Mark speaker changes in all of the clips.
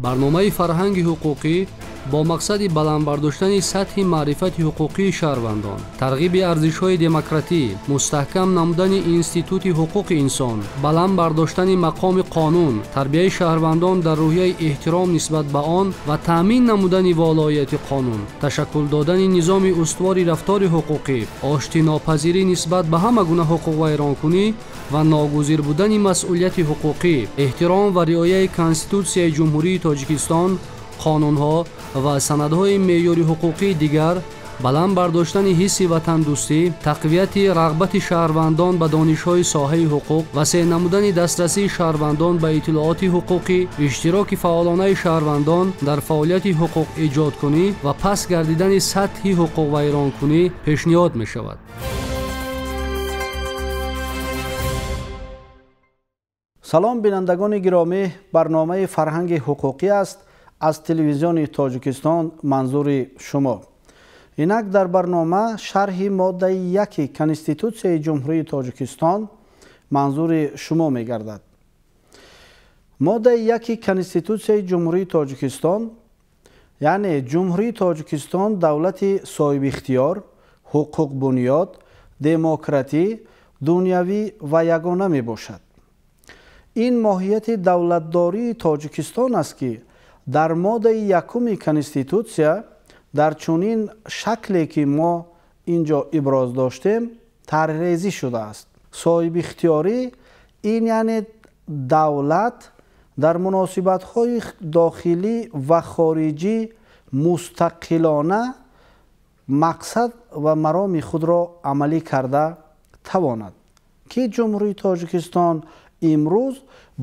Speaker 1: Барномаи фарҳанги ҳуқуқӣ бо мақсади баланд бардоштани сатҳи маърифати ҳуқуқии шаҳрвандон, тарғиби арзишҳои демократӣ, мустаҳкам намудани институти ҳуқуқи инсон, баланд бардоштани мақоми қонун, тарбияи шаҳрвандон дар рӯҳияи эҳтиром нисбат ба он ва таъмин намудани волоияти қонун, ташаккул додани низоми устувори рафтори ҳуқуқӣ, оштинопазирӣ нисбат ба ҳама гуна ҳуқуқвайронкунӣ ва ногузир будани масъулияти ҳуқуқӣ, эҳтиром ва риояи Конститутсияи Ҷумҳурии Тоҷикистон, қонунҳо ва санадҳои меъёри ҳуқуқии дигар, баланд бардоштани ҳисси ватандӯстӣ, тақвияти рағбати шаҳрвандон ба донишҳои соҳаи ҳуқуқ, васеъ намудани дастрасии шаҳрвандон ба иттилооти ҳуқуқӣ, иштироки фаъолонаи шаҳрвандон дар фаъолияти ҳуқуқэҷодкунӣ ва паст гардидани сатҳи ҳуқуқвайронкунӣ пешниҳод мешавад.
Speaker 2: Салом бинандагони гиромӣ, барномаи фарҳанги ҳуқуқӣ аст аз телевизиони Тоҷикистон манзури шумо. Инак дар барнома шарҳи моддаи яки Конститутсияи Ҷумҳурии Тоҷикистон манзури шумо мегардад. Моддаи яки Конститутсияи Ҷумҳурии Тоҷикистон, яъне Ҷумҳурии Тоҷикистон давлати соҳибихтиёр, ҳуқуқбунёд, демократӣ, дунявӣ ва ягона мебошад. Ин моҳияти давлатдории Тоҷикистон аст, ки дар моддаи якуми Конститутсия дар чунин шакле ки мо ин ҷо иброз доштем тарҳрезӣ шудааст. Соҳибихтиёрӣ ин яъне давлат дар муносибатҳои дохилӣ ва хориҷӣ мустақилона мақсад ва мароми худро амалӣ карда тавонад, ки Ҷумҳурии Тоҷикистон имрӯз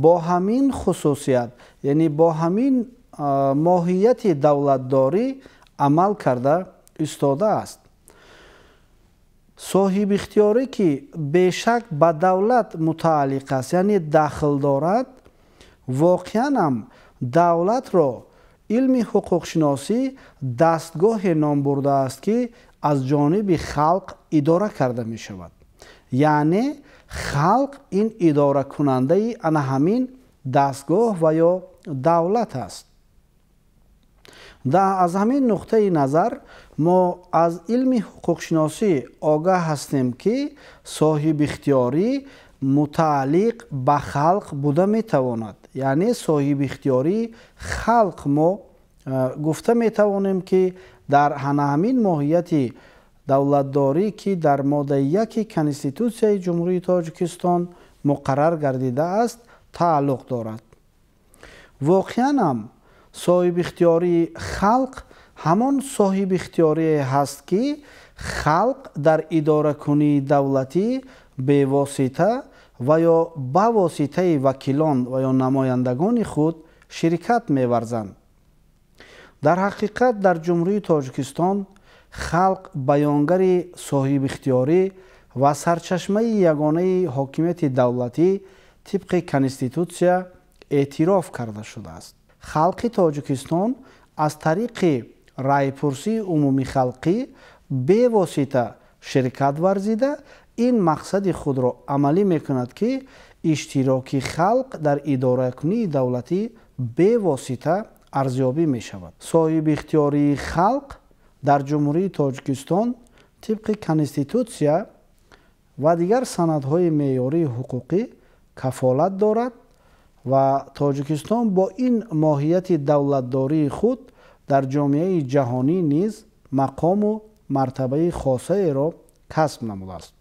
Speaker 2: бо ҳамин хусусият, яъне бо ҳамин моҳияти давлатдорӣ амал карда истодааст. Соҳибихтиёрӣ ки бешак ба давлат мутааллиқ аст, яъне дахл дорад, воқеан ҳам давлатро илми ҳуқуқшиносӣ дастгоҳе ном бурдааст, ки аз ҷониби халқ идора карда мешавад. Яъне халқ ин идоракунандаи ана ҳамин дастгоҳ ва ё давлат аст. Аз ҳамин нуқтаи назар мо аз илми ҳуқуқшиносӣ огаҳ ҳастем, ки соҳибихтиёрӣ мутааллиқ ба халқ буда метавонад. Яъне соҳибихтиёрии халқ мо гуфта метавонем, ки дар ана ҳамин моҳияти давлатдорӣ, ки дар моддаи яки Конститутсияи Ҷумҳурии Тоҷикистон муқаррар гардидааст, тааллуқ дорад. Воқеан ҳам соҳибихтиёрии халқ ҳамон соҳибихтиёрие ҳаст, ки халқ дар идоракунии давлатӣ бевосита ва ё ба воситаи вакилон ва ё намояндагони худ ширкат меварзанд. Дар ҳақиқат дар Ҷумҳурии Тоҷикистон халқ баёнгари соҳибихтиёрӣ ва сарчашмаи ягонаи ҳокимияти давлатӣ тибқи Конститутсия эътироф карда шудааст. Халқи Тоҷикистон аз тариқи райпурсии умумихалқӣ бевосита ширкат варзида ин мақсади худро амалӣ мекунад, ки иштироки халқ дар идоракунии давлатӣ бевосита арзёбӣ мешавад. Соҳибихтиёрии халқ дар Ҷумҳурии Тоҷикистон тибқи Конститутсия ва дигар санадҳои меъёрии ҳуқуқӣ кафолат дорад ва Тоҷикистон бо ин моҳияти давлатдории худ дар ҷомеаи ҷаҳонӣ низ мақому мартабаи хосаеро касб намудааст.